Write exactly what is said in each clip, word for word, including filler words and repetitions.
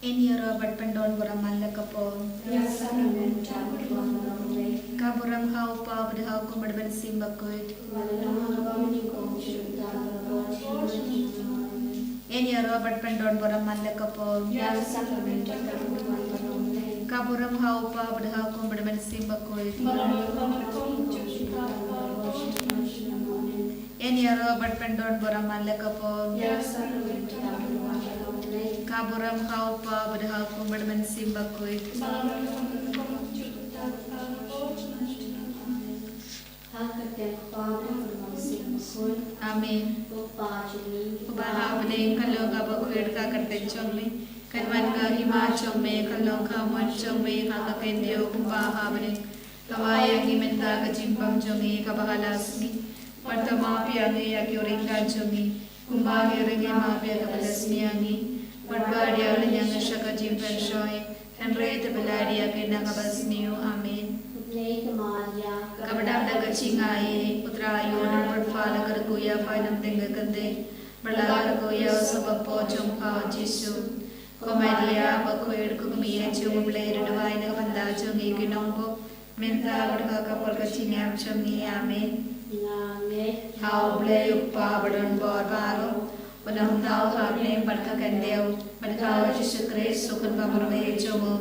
Yn ïaroh bad pyndon burom man la ka pop. Ïa ka sakrament jong ka Kynrad Blei. Ka burom ha u Kpa bad ha u Khun bad Mynsiem Bakhuid. Ba la long ha kaba mynnyngkong, shu don, bad shu don. Yn ïaroh bad pyndon burom man la ka pop. Ïa ka sakrament jong ka Kynrad Blei. Ka burom ha u Kpa bad ha u Khun bad Mynsiem Bakhuid. Ba la long ha kaba mynnyngkong, shu don, bad shu don. Yn ïaroh bad pyndon burom man la ka pop. Ïa ka sakrament jong ka Kynrad Blei. Ka burom ha u Kpa bad ha u Khun bad Mynsiem Bakhuid. Ba la long ha kaba mynnyngkong, shu don, bad shu don. Ha ka kyrteng u Kpa bad u Khun bad u Mynsiem Bakhuid. Amen. Ko Kpa jong ngi uba ha bneng, kan long kaba khuid ka kyrteng jong me. Kan wan ka hima jong me, kan long ka mon jong me ha ka khyndiat kumba ha bneng. Thaw ai ïa ngi mynta ka jingbam jong ngi kaba ha la ka sngi. Bad thaw map ïa ngi ïa ki ryngkat jong ngi, kumba ngi ruh ngi map ïa kiba la sniew ïa ngi. Bad wat ïa lyngngoh sha ka jingpynshoi, hynrei to pynlait ïa ngi na kaba sniew. Amen. Khublei ko Maria, kaba dap da ka jingaiei, u Trai u don bad pha, la ka rku ïa pha na pdeng ka kynthei, bad la ka rku ïa u sawkpoh jong pha u Jisu. Ko Maria bakhuid, ko kmie jong u Blei, duwai na ka bynta jong ngi ki nongbuh, mynta bad ha ka por ka jingïap jong ngi. Amen. Nga ngeit ha u Blei u Kpa badonbor baroh, uba la thaw ha bneng bad ka khyndew, bad ha u Jisu Khrist u Khun ba marwei jong u,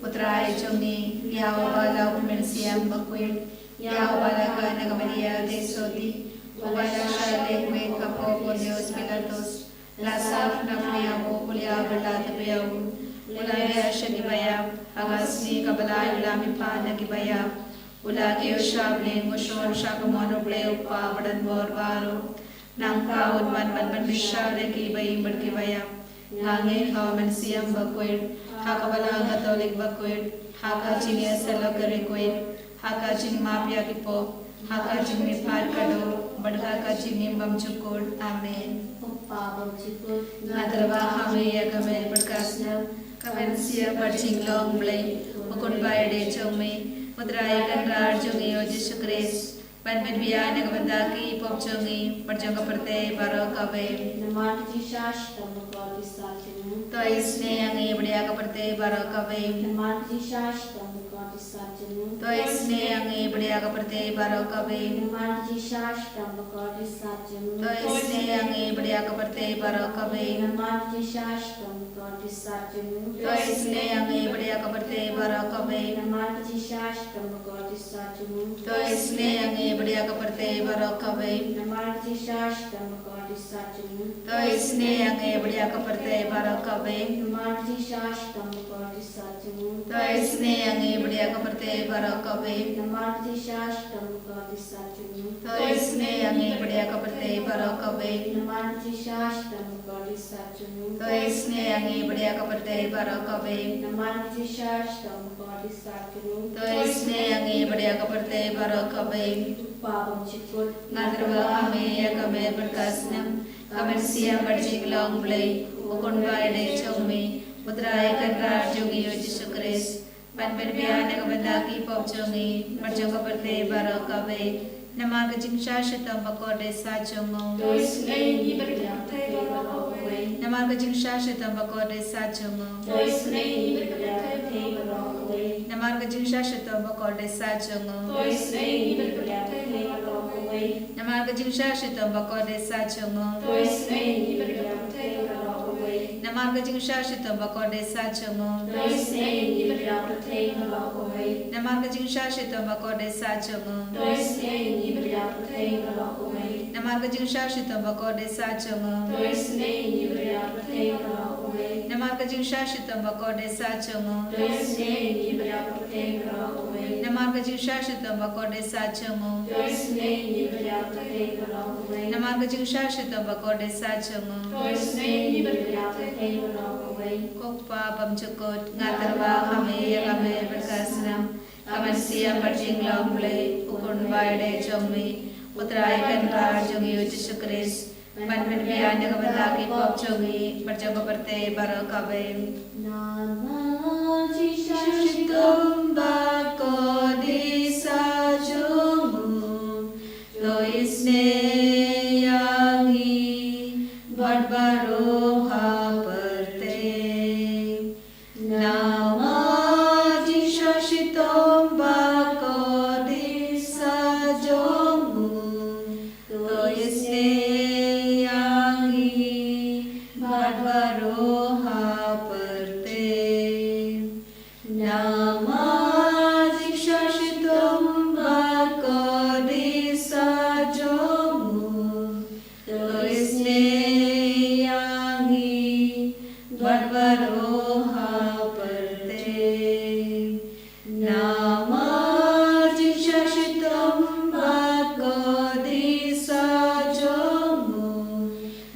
u Trai jong ngi, ïa uba la u Mynsiem Bakhuid, ïa uba la kha na ka Maria Theisotti, uba la shah leit weng hapoh Pontius Pilatus, la sah na ka kynja u Pontius Pilatus, u la ïaid sha kiba ïap, ha ka sngi kaba lai u la mihpat na kiba ïap, u la kiew sha bneng, u shon sha ka mon u Blei u Kpa badonbor baroh. Nangta un wan ban pynbishar ïa kiba im bad kiba ïap. Nga ngeit ha u Mynsiem Bakhuid, ha ka Balang Katholik bakhuid, ha ka jingïasyllok bakhuid, ha ka jingmap ïa ki pop, ha ka jingmihpat ka doh, bad ha ka jingim bymjukut. Amen. Ko Kpa bymjukut, nga tyrwa ha me ïa ka met bad ka snam, ka mynsiem bad jinglong Blei, u Khun ba ïadei jong me, u Trai Kynrad jong ngi u Jisu Khrist, ban pynbiang na ka bynta ki pop jong ngi bad jong ka pyrthei baroh kawei. Namar ka jingshisha shitom bakordit sat jong u. To isynei ïa ngi bad ïa ka pyrthei baroh kawei. Namar ka jingshisha shitom bakordit sat jong u. To isynei ïa ngi bad ïa ka pyrthei baroh kawei. Namar ka jingshisha shitom bakordit sat jong u. To isynei ïa ngi bad ïa ka pyrthei baroh kawei. Namar ka jingshisha shitom bakordit sat jong u. To isynei ïa ngi bad ïa ka pyrthei baroh kawei. Namar ka jingshisha shitom bakordit sat jong u. To isynei ïa ngi bad ïa ka pyrthei baroh kawei. Namar ka jingshisha shitom bakordit sat jong u. To isynei ïa ngi bad ïa ka pyrthei baroh kawei. Namar ka jingshisha shitom bakordit sat jong u. To isynei ïa ngi bad ïa ka pyrthei baroh kawei. Namar ka jingshisha shitom bakordit sat jong u. To isynei ïa ngi bad ïa ka pyrthei baroh kawei. Namar ka jingshisha shitom bakordit sat jong u. To isynei ïa ngi bad ïa ka pyrthei baroh kawei. Namar ka jingshisha shitom bakordit sat jong u. To isynei ïa ngi bad ïa ka pyrthei baroh kawei. Ko Kpa bymjukut, nga tyrwa ha me ïa ka met bad ka snam, ka mynsiem bad jinglong Blei, u Khun ba ïadei jong me, u Trai Kynrad jong ngi u Jisu Khrist, ban pynbiang na ka bynta ki pop jong ngi bad jong ka pyrthei baroh kawei. Namar ka jingshisha shitom bakordit sat jong u. To isynei ïa ngi bad ïa ka pyrthei baroh kawei. Namar ka jingshisha shitom bakordit sat jong u. To isynei ïa ngi bad ïa ka pyrthei baroh kawei. Namar ka jingshisha shitom bakordit sat jong u. To isynei ïa ngi bad ïa ka pyrthei baroh kawei. Namar ka jingshisha shitom bakordit sat jong u. To isynei ïa ngi bad ïa ka pyrthei baroh kawei. Namar ka jingshisha shitom bakordit sat jong u. To isynei ïa ngi bad ïa ka pyrthei baroh kawei. Namar ka jingshisha shitom bakordit sat jong u. To isynei ïa ngi bad ïa ka pyrthei baroh kawei. Namar ka jingshisha shitom bakordit sat jong u. To isynei ïa ngi bad ïa ka pyrthei baroh kawei. Namar ka jingshisha shitom bakordit sat jong u. To isynei ïa ngi bad ïa ka pyrthei baroh kawei. Namar ka jingshisha shitom bakordit sat jong u. To isynei ïa ngi bad ïa ka pyrthei baroh kawei. Namar ka jingshisha shitom bakordit sat jong u. To isynei ïa ngi bad ïa ka pyrthei baroh kawei. Ko Kpa bymjukut, nga tyrwa ha me ïa ka met bad ka snam, ka mynsiem bad jinglong Blei, u Khun ba ïadei jong me, u Trai Kynrad jong ngi u Jisu Khrist, ban pynbiang na ka bynta ki pop jong ngi bad jong ka pyrthei baroh kawei. Namar ka jingshisha shitom bakordit sat jong u, to isynei ïa ngi bad baroh ha pyrthei. Ba kordit sah jong u, to isnei ïa ngi bad baroh ha pyrthei. Namar jingshah shitom ba kordit sah jong u, to isnei ïa ngi bad baroh ha pyrthei. Namar jingshah shitom ba kordit sah jong u,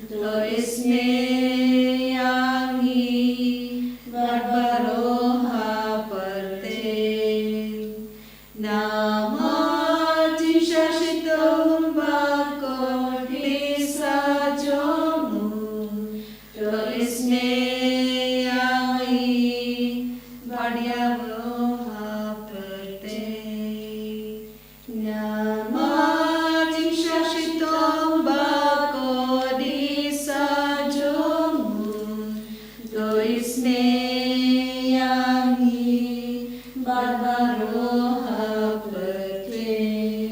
to isnei ïa ngi bad baroh ha pyrthei. Namar jingshah shitom ba kordit sah jong u, to isnei ïa ngi bad ïa baroh ha pyrthei. Namar jingshah shitom ba kordit sah jong u, to isnei ïa ngi bad baroh ha pyrthei.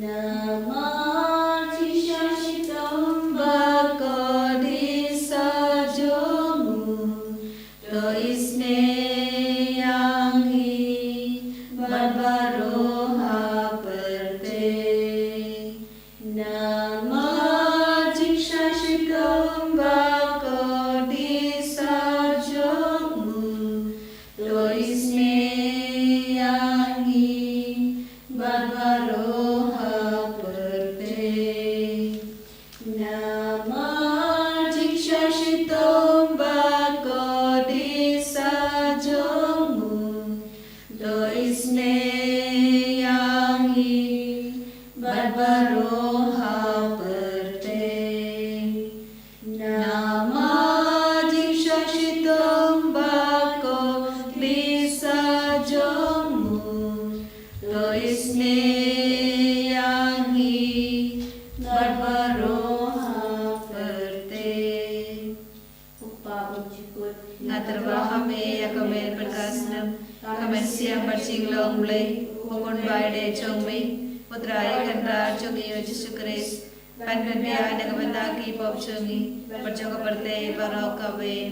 Namar jingshah shitom ba kordit sah jong u, to isnei ïa ngi bad baroh ha pyrthei. Namar jingshah shitom ba kordit sah jong u, to isnei ïa ngi bad baroh ha pyrthei. Namar jingshah shitom ba kordit sah jong u, to isnei ïa ngi bad baroh ha pyrthei. Namar jingshah shitom ba kordit sah jong u, to isnei ïa ngi bad baroh ha pyrthei. Nga tyrwa ha me ïa ka met bad ka snem, ka mynsiem bad jinglong Blei, u khun ba ïadei jong me, u Trai Kynrad jong ngi u Jisu Khrist, ban pynbiang na ka bynta ki pop jong ngi bad jong ka pyrthei baroh kawei.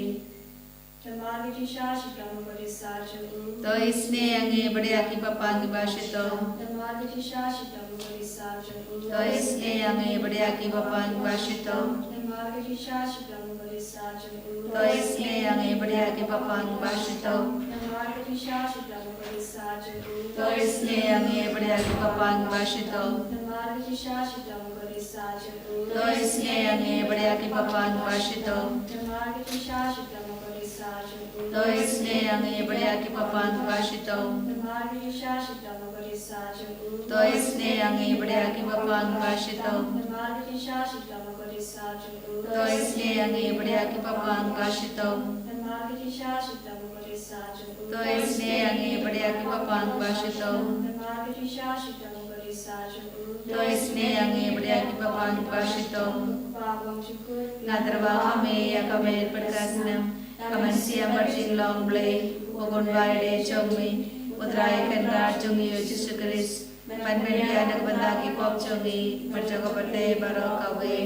Namar ka jingshah shitom ba kordit sah jong u, to isnei ïa ngi bad ïa ki bapang kiba shitom. Namar ka jingshah shitom ba kordit sah jong u, to isnei ïa ngi bad ïa ki bapang kiba shitom. Namar ka jingshah shitom ba kordit sah jong u, to isnei ïa ngi bad ïa ki bapang kiba shitom. Namar ka jingshah shitom ba kordit sah jong u, to isnei ïa ngi bad ïa ki bapang kiba shitom. Namar ka jingshah shitom ba kordit sah jong u, to isnei ïa ngi bad ïa ki bapang kiba shitom. Namar ka jingshah shitom ba kordit sah jong u, to isnei ïa ngi bad ïa ki bapang kiba shitom. Namar ka jingshah shitom ba kordit sah jong u, to isnei ïa ngi bad ïa ki bapang kiba shitom. Namar ka jingshah shitom ba kordit sah jong u, to isnei ïa ngi bad ïa ki bapang kiba shitom. Namar ka jingshah shitom ba kordit sah jong u, to isnei ïa ngi bad ïa ki bapang kiba shitom. Namar ka jingshah shitom ba kordit sah jong u, to isnei ïa ngi bad ïa ki bapang kiba shitom. Nga tyrwa ha me ïa ka met bad ka snem, ka mynsiem bad jinglong Blei, u khun ba ïadei jong me, u Trai Kynrad jong ngi u Jisu Khrist, ban pynbiang na ka bynta ki pop jong ngi bad jong ka pyrthei baroh kawei.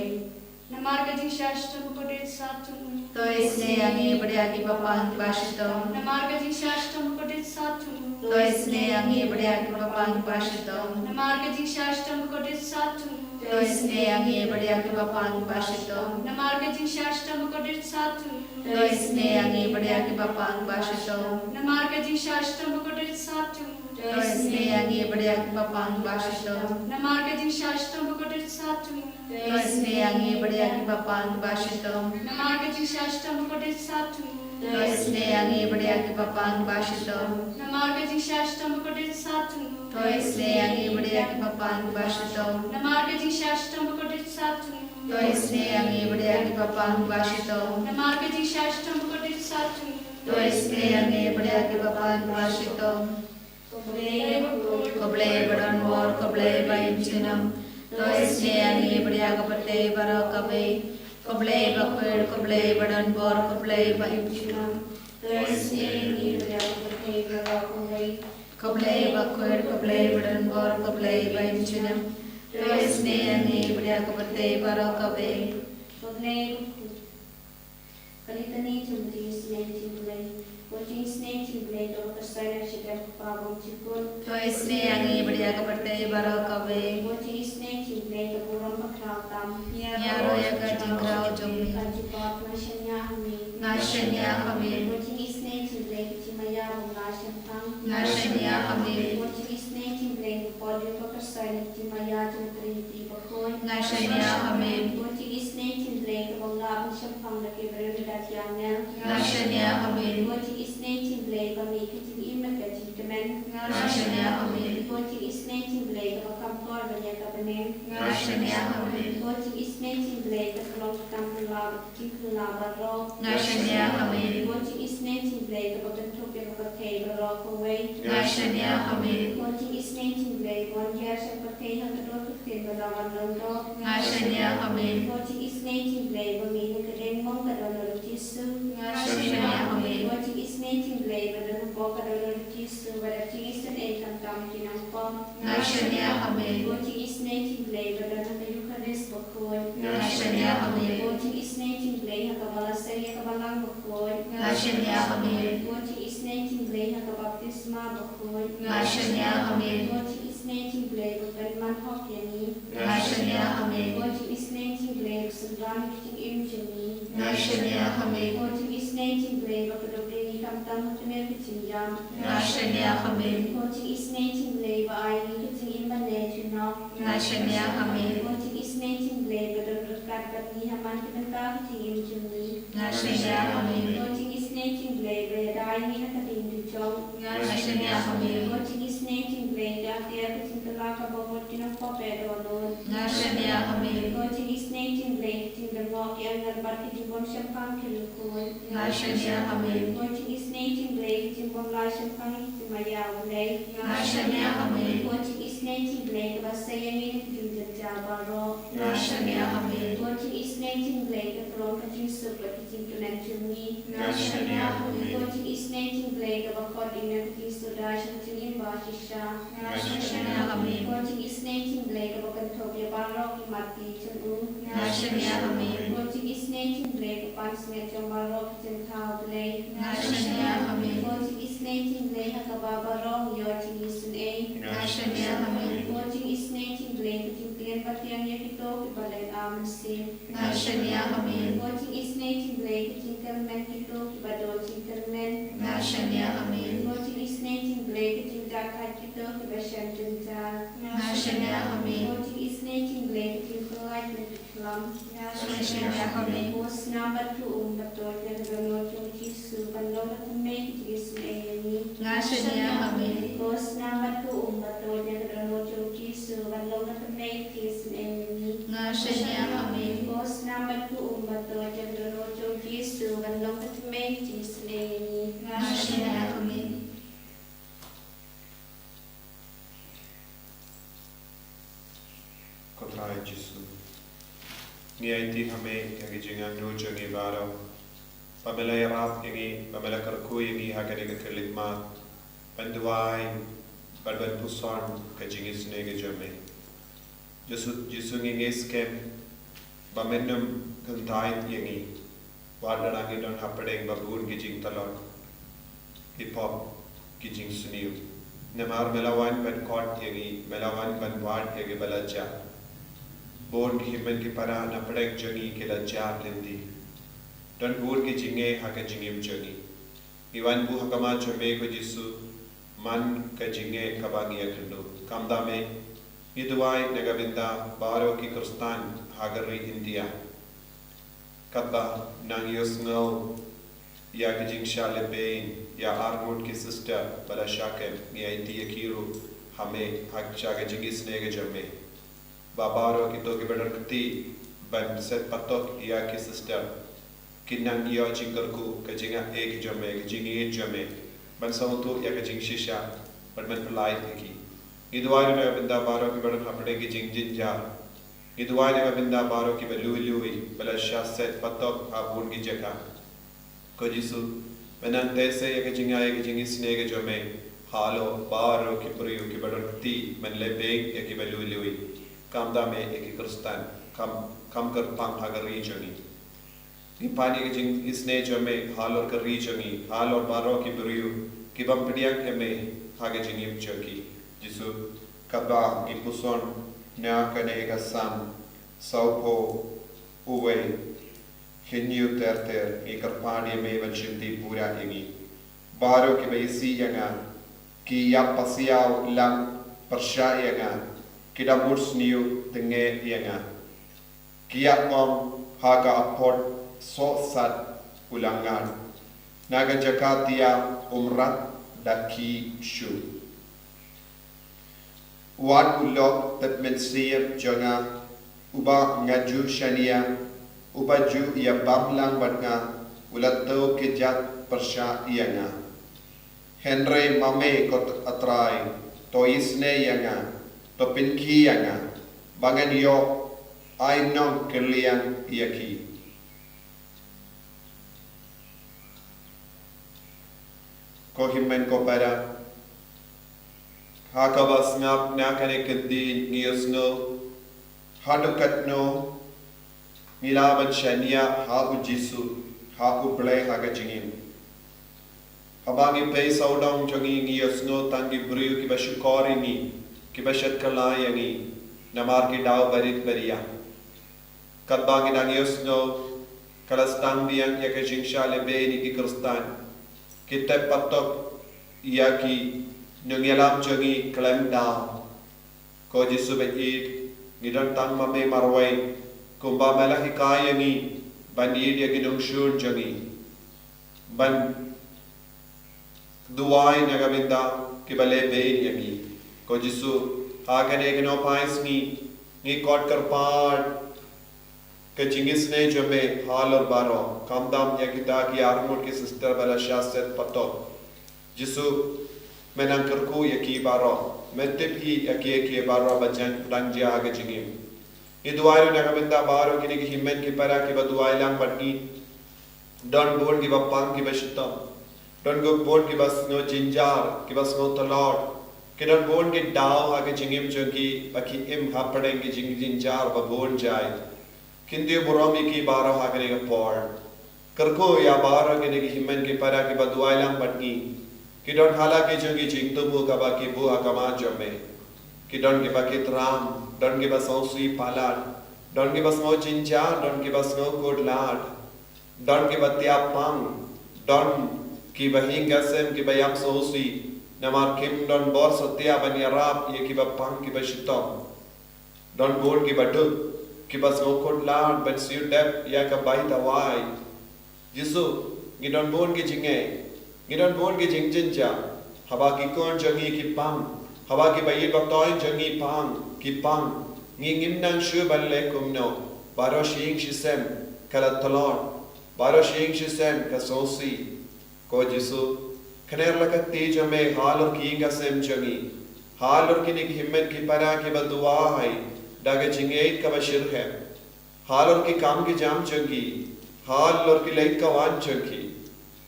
Namar ka jingshah shitom ba kordit sah jong u, to isnei ïa ngi bad ïa ki bapang kiba shitom. Namar ka jingshah shitom ba kordit sah jong u, to isnei ïa ngi bad ïa ki bapang kiba shitom. Namar ka jingshah shitom ba kordit sah jong u, to isnei ïa ngi bad ïa ki bapang kiba shitom. Namar ka jingshah shitom ba kordit sah jong u, to isnei ïa ngi bad ïa ki bapang kiba shitom. Namar ka jingshah shitom ba kordit sah jong u, to isnei ïa ngi bad ïa ki bapang kiba shitom. Namar ka jingshah shitom ba kordit sah jong u, to isnei ïa ngi bad ïa ki bapang kiba shitom. Namar ka jingshah shitom ba kordit sah jong u, to isnei ïa ngi bad ïa ki bapang kiba shitom. Namar ka jingshah shitom ba kordit sah jong u, to isnei ïa ngi bad ïa ki bapang kiba shitom. Namar ka jingshah shitom ba kordit sah jong u, to isnei ïa ngi bad ïa ki bapang kiba shitom. Namar ka jingshah shitom ba kordit sah jong u, to isnei ïa ngi bad ïa ki bapang kiba shitom. Ko Blei ba don bor, ko Blei ba im junom, to isnei ïa ngi bad ïa ka pyrthei baroh kawei. Ko Blei ba khuid, ko Blei ba don bor, ko Blei ba im junom, to isnei ïa ngi bad ïa ka pyrthei baroh kawei. Ka Blei bakhuid, ka Blei badonbor, ka Blei baimjynjar. To isynei ïa ngi bad ïa ka pyrthei baroh kawei. Ka Blei bakhuid. Ka Litany jong ka jingisynei jong U Blei. Ko jingisynei jong U Blei kaba kyrshan na ka shadem ka kpa bymjukut. To isynei ïa ngi bad ïa ka pyrthei baroh kawei. Ko jingisynei jong U Blei ka burom bakla tam. Ïaroh ïa ka jingkraw jong me. Ka jubab, nga shaniah ha me. Nga shaniah ha me. Ko jingisynei jong U Blei ka jingmaïa bym lah shemphang. Nga shaniah ha me. Ko jingisynei jong U Blei ka por jong ka kyrshan na ka jingmaïa jong ka Trinity bakhuid. Nga shaniah ha me. Ko jingisynei jong U Blei kaba lah ban shemphang da ki briew da ki angel. Nga shaniah ha me. Ko jingisynei jong U Blei ba mih ka jingim bad ka jingkmen. Nga shaniah ha me. Ko jingisynei jong U Blei kaba kham kor ban ïa ka bneng. Nga shaniah ha me. Ko jingisynei jong U Blei ka pynlong ka kam pynlong ka jingpynlong baroh. Nga shaniah ha me. Ko jingisynei jong U Blei kaba kynthup ïa ka pyrthei baroh kawei. Nga shaniah ha me. Ko jingisynei jong U Blei ba wan hiar sha ka pyrthei ha ka dur ka ktien ba la wan long doh. Nga shaniah ha me. Ko jingisynei jong U Blei ba mih na ka diengmong ka don u Jisu. Nga shaniah ha me. Ko jingisynei jong U Blei ba don hapoh ka don u Jisu, ba da jingisynei khamtam ki nongpop. Nga shaniah ha me. Ko jingisynei jong U Blei ba don ha ka Eukharist bakhuid. Nga shaniah ha me. Ko jingisynei jong U Blei ha kaba la seng ïa ka balang bakhuid. Nga shaniah ha me. Ko jingisynei jong U Blei ha ka baptisma bakhuid. Nga shaniah ha me. Ko jingisynei jong U Blei ba kren man hok ïa ngi. Nga shaniah ha me. Ko jingisynei jong U Blei ba synran ïa ka jingim jong ngi. Nga shaniah ha me. Ko jingisynei jong U Blei ba kdup ïa ngi khamtam ha kane ka jingïap. Nga shaniah ha me. Ko jingisynei jong U Blei ba ai ïa ngi ka jingim ban leit sha noh. Nga shaniah ha me. Ko jingisynei jong U Blei ba don ryngkat bad ngi ha man ki bynta ka jingim jong ngi. Nga shaniah ha me. Ko jingisynei jong U Blei ba ïada ïa ngi ha ka diengdujok. Nga shaniah ha me. Ko jingisynei jong U Blei ka atiar ka jingkylla kaba mut ki nongpop eh dohnud. Nga shaniah ha me. Ko jingisynei jong U Blei ka jinglyngngoh ki angel bad ki jingbymshemphang ki riewkhuid. Nga shaniah ha me. Ko jingisynei jong U Blei ka jingbymlah shemphang ïa ka jingmaïa U Blei. Nga shaniah ha me. Ko jingisynei jong U Blei kaba sei ïa ngi na ka jingjynjar baroh. Nga shaniah ha me. Ko jingisynei jong U Blei ka pynlong ka jingsuk bad ka jingkmen jong ngi. Nga shaniah ha me. Ko jingisynei jong U Blei kaba khot ïa ngi na ka jingsuda sha ka jingim bashisha. Nga shaniah ha me. Ko jingisynei jong U Blei kaba kynthup ïa baroh ki mat ki jong u. Nga shaniah ha me. Ko jingisynei jong U Blei ka pansngiat jong baroh ki jingthaw Blei. Nga shaniah ha me. Ko jingisynei jong U Blei ha kaba baroh ngi ïoh jingisynei. Nga shaniah ha me. Ko jingisynei jong U Blei ka jingtieng batieng ïa kito kiba leh amen sien. Nga shaniah ha me. Ko jingisynei jong U Blei ka jingkyrmen kito kiba duh jingkyrmen. Nga shaniah ha me. Ko jingisynei jong U Blei ka jingdap khat kito kiba shem jynjar. Nga shaniah ha me. Ko jingisynei jong U Blei ka jingpyllait na ki khlam. Nga shaniah ha me. Ko snam bad ko um bad to ïa ka dohnud jong U Jisu ban long ka thymmei ka jingisynei ïa ngi. Nga shaniah ha me. Ko snam bad ko um bad to ïa ka dohnud jong U Jisu ban long ka thymmei ka jingisynei ïa ngi. Nga shaniah ha me. Ko snam bad ko um bad to ïa ka dohnud jong U Jisu ban long ka thymmei ka jingisynei ïa ngi. Nga shaniah ha me. Ko Trai Jisu, ngi aiti ha me ïa ki jingangnud jong ngi baroh, ba me la ïarap ïa ngi, ba me la kyrkhu ïa ngi ha kane ka Khliehmass, ban duwai bad ban puson ka jingisynei ka jong me. Jisu, Jisu, ngi ngeit skhem ba men ym kyntait ïa ngi wat lada ngi don hapdeng ba bun ki jingtlot, ki pop, ki jingsniew. Namar me la wan ban khot ïa ngi, me la wan ban wad ïa kiba la jah. Bun ki hynmen ki para na pdeng jong ngi ki la jah lynti. Don bun ki jingeh ha ka jingim jong ngi. Ngi wan buh ha khmat jong me ko Jisu, man ka jingeh kaba ngi ïakynduh. Kumta me, ngi duwai na ka bynta baroh ki Khristan ha ka ri India. Katba nang ïohsngew ïa ka jingshah lehbeiñ ïa arngut ki sister ba la shah kem, ngi aiti ïa ki ruh ha me, ha sha ka jingisynei ka jong me. Ba baroh kito kiba don kti ban set patok ïa ki sister, kin nang ïoh jingkyrkhu, ka jingaiei ka jong me, ka jingïeit jong me, ban sngewthuh ïa ka jingshisha bad ban pyllait ïa ki. Ngi duwai ruh na ka bynta baroh kiba don hapdeng ki jingjynjar. Ngi duwai na ka bynta baroh kiba lui lui ba la shah set patok ha bun ki jaka. Ko Jisu, me nang teh seh ïa ka jingaiei ka jingisynei ka jong me. halor baroh ki briew kiba don kti ban leh beiñ ïa kiba lui lui, khamtam ïa ki Khristan, kham, kham kyrpang ha ka ri jong ngi. Ngi pan ïa ka jingisynei jong me halor ka ri jong ngi, halor baroh ki briew ki bym pdiang ïa me ha ka jingim jong ki. Jisu, katba ngi puson na kane ka Salm sawphew wei, hynñiew ter ter, ngi kyrpad ïa me ban shim ti pura ïa ngi. Baroh kiba isih ïa nga, ki ïap pasiaw lang pyrshah ïa nga, ki da mut sniew tynge ïa nga. Ki ïap ong ha ka apot sohsat u langad, na ka jaka thiah u mrad da ki shuh. Wat u lok tep mynsiem jong nga, uba nga ju shaniah, uba ju ïabam lang bad nga, u la thew kjat pyrshah ïa nga. Hynrei ma me ko A Trai, to isynei ïa nga, to pynkhih ïa nga, ba ngan ïoh ai nongkylliang ïa ki. Ko hynmen ko para, ha kaba sngap na kane ka ktien ngi ïohsngew haduh katno ngi lah ban shaniah ha u Jisu, ha u Blei ha ka jingim. Haba ngi peit sawdong jong ngi, ngi ïohsngew tang ki briew kiba shukor ïa ngi, kiba shad kylla ïa ngi namar ki daw barit baria. Katba ngi dang ïohsngew, ka la sdang biang ïa ka jingshah lehbeiñ ïa ki Khristan. Ki tep patok ïa ki nongïalam jong ngi khlem daw. Ko Jisu ba ïeit, ngi don tang ma me marwei, kumba me la hikai ïa ngi ban ïeit ïa ki nongshun jong ngi, ban duwai na ka bynta kiba lehbeiñ ïa ngi. Ko Jisu, ha kane ka nohphai sngi, ngi khot kyrpad ka jingisynei jong me halor baroh, khamtam ïa kita ki arngut ki sister ba la shah set patok. Jisu, me nang kyrkhu ïa ki baroh, me tip hi ïa ki, ïa ki baroh ba jan dang jia ha ka jingim. Ngi duwai ruh na ka bynta baroh kine ki hynmen ki para kiba duwai lang bad ngi. Don bun kiba pang kiba shitom. Don bun kiba sngew jynjar, kiba sngew tlot. Ki don bun ki daw ha ka jingim jong ki ba ki im hapdeng ki jingjynjar ba bun jait. Kynthei burom ïa ki baroh ha kane ka por. Kyrkhu ïa baroh kine ki hynmen ki para kiba duwai lang bad ngi. Ki don ha la ki jong ki jingthmu kaba ki buh ha khmat jong me. Ki don kiba ki tram, don kiba sngewsih palat, don kiba sngew jynjar, don kiba sngew khuslai, don kiba thiah pang, don kiba ïing ki sem kiba ïam sngewsih, namar kim don bor satia ban ïarap ïa kiba pang kiba shitom. Don bun kiba duk, kiba sngew khuslai ban siew dep ïa ka bai tawai. Jisu, ngi don bun ki jingeh, ngi don bun ki jingjynjar, haba ki khun jong ngi ki pang, haba kiba ïeit ba thoh jong ngi pang, ki pang, ngi ngim nang shuh ban leh kumno, baroh shi ïing shi sem ka la tlot, baroh shi ïing shi sem ka sngewsih. Ko Jisu, kner la ka kti jong me halor ki ïing ki sem jong ngi, halor kine ki hynmen ki para kiba duwai da ka jingïeit kaba shitrhem. Halor ki kam ki jam jong ki, halor ki leit ka wan jong ki,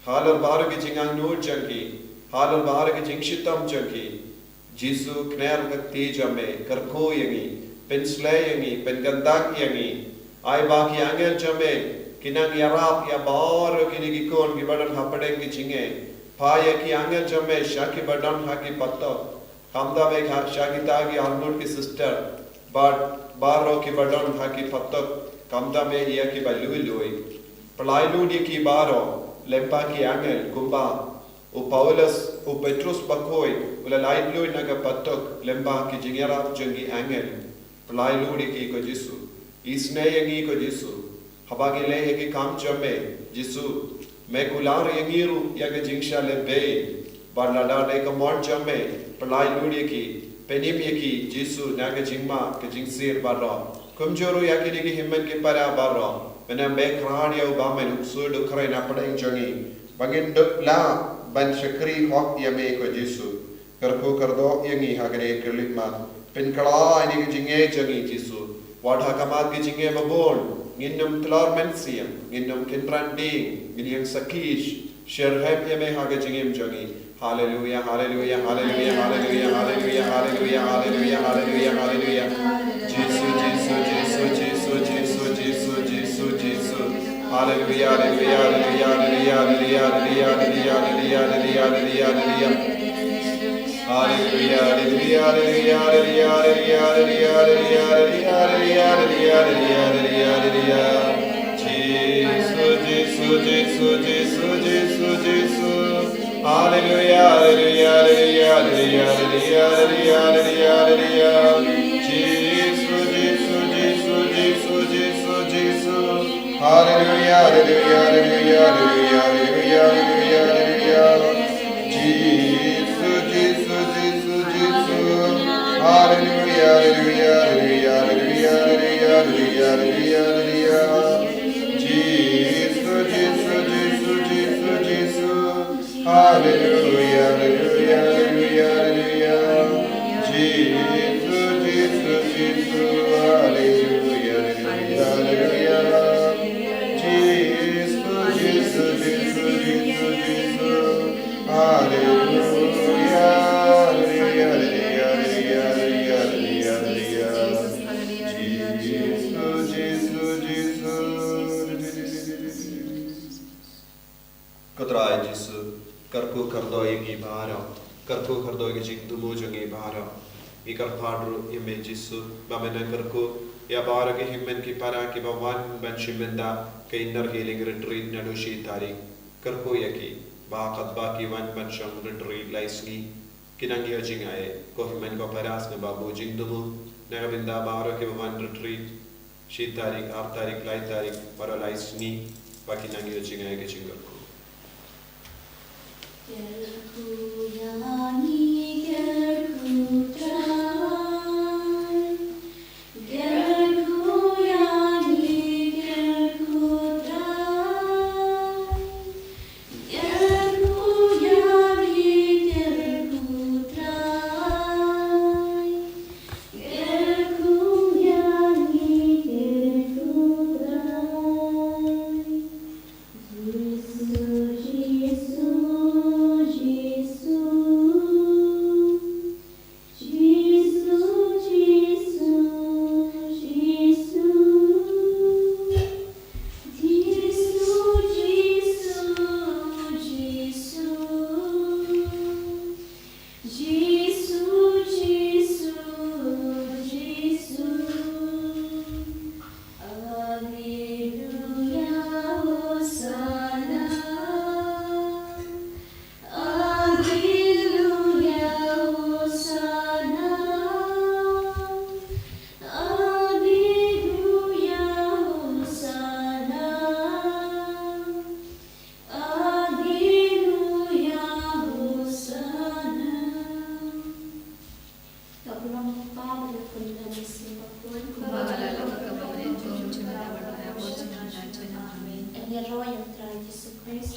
halor baroh ki jingangnud jong ki, halor baroh ki jingshitom jong ki. Jisu, kner ka kti jong me, kyrkhu ïa ngi, pynsleh ïa ngi, pynkyntang ïa ngi. Ai ba ki angel jong me ki nang ïarap ïa baroh kine ki khun kiba don hapdeng ki jingeh. Phah ïa ki angel jong me sha kiba don ha ki patok. Khamtam ïa sha kita ki arngut ki sister bad baroh kiba don ha ki patok, khamtam ïa kiba lui lui. Pynlait lut ïa ki baroh lem bad ki angel, kumba u Paulus, u Petrus bakhuid u la lait lut na ka patok lem bad ki jingïarap jong ki angel. Pynlait lut ïa ki ko Jisu. Isynei ïa ngi ko Jisu. Haba ngi leh ïa ki kam jong me, Jisu, me kular ïa ngi ruh ïa ka jingshah lehbeiñ. Bad lada dei ka mon jong me, pynlait lut ïa ki, pynim ïa ki, Jisu, na ka jingma ka jingsir baroh. Kumjuh ruh ïa kine ki hynmen ki para baroh, me nang beh kyrhai ïa u bymman, u ksuid u kren hapdeng jong ngi, ba ngin dup lah ban shakri hok ïa me ko Jisu. Kyrkhu kyrdoh ïa ngi ha kane ka khyllipmat. Pynkylla ïa kine ki jingeh jong ngi Jisu. Wat ha khmat ki jingeh ba bun ngin ym tlor mynsiem, ngin ym kynran ding, ngin ïeng sakhi shitrhem ïa me ha ka jingim jong ngi. Hallelujah, hallelujah, hallelujah, hallelujah, hallelujah, hallelujah, hallelujah, hallelujah, hallelujah. Jisu, Jisu, Jisu, Jisu, Jisu, Jisu, Jisu. Hallelujah, hallelujah, hallelujah, hallelujah, hallelujah, hallelujah, hallelujah, hallelujah, hallelujah, hallelujah. Hallelujah, hallelujah, hallelujah, hallelujah, hallelujah, hallelujah, hallelujah, hallelujah, hallelujah, hallelujah. Jisu, Jisu, Jisu, Jisu, Jisu, Jisu. Hallelujah, hallelujah, hallelujah, hallelujah, hallelujah, hallelujah, hallelujah. Jisu, Jisu, Jisu, Jisu, Jisu, Jisu. Hallelujah, hallelujah, hallelujah, hallelujah, hallelujah, hallelujah, hallelujah. Jisu, Jisu, Jisu, Jisu. Hallelujah, hallelujah, hallelujah, hallelujah, hallelujah, hallelujah, hallelujah, hallelujah. Jisu, Jisu, Jisu, Jisu, Jisu. Hallelujah, hallelujah, hallelujah, hallelujah. Jisu, Jisu, Jisu. Hallelujah, hallelujah, hallelujah. Jisu, Jisu, Jisu, Jisu, Jisu. Hallelujah, hallelujah, hallelujah, hallelujah, hallelujah, hallelujah. Jisu, Jisu, Jisu. Ko Trai Jisu, kyrkhu kyrdoh ïa ngi baroh, kyrkhu kyrdoh ïa ka jingthmu jong ngi baroh. Ngi kyrpad ruh ïa me Jisu, ba men nang kyrkhu ïa baroh ki hynmen ki para kiba wan ban shim bynta ka Inner Healing Retreat naduh shi tarik. Kyrkhu ïa ki, ba katba ki wan ban shong retreat lai sngi, kin nang ïoh jingaiei. Ko hynmen ko para, sngewbha buh jingthmu na ka bynta baroh kiba wan retreat, shi tarik, ar tarik, lai tarik, baroh lai sngi, ba kin nang ïoh jingaiei ka jingkyrkhu. Kyrkhu ïa ngi, kyrkhu Trai. Kyrkhu ïa ngi, kyrkhu Trai. Kyrkhu ïa ngi, kyrkhu Trai. Kyrkhu ïa ngi, kyrkhu Trai. Jisu, Jisu, Jisu. Jisu, Jisu, Jisu. Jisu, Jisu, Jisu. Jisu, Jisu, Jisu. Alleluia, Hosanna. Alleluia, Hosanna. Alleluia, Hosanna. Alleluia, Hosanna. Ka burom u Kpa bad u Khun bad u Mynsiem Bakhuid. Kumba ka la long, kumba ka la long, kumba ka la long. Amen. Amen. Ngi ïaroh ïa u Trai Jisu Khrist.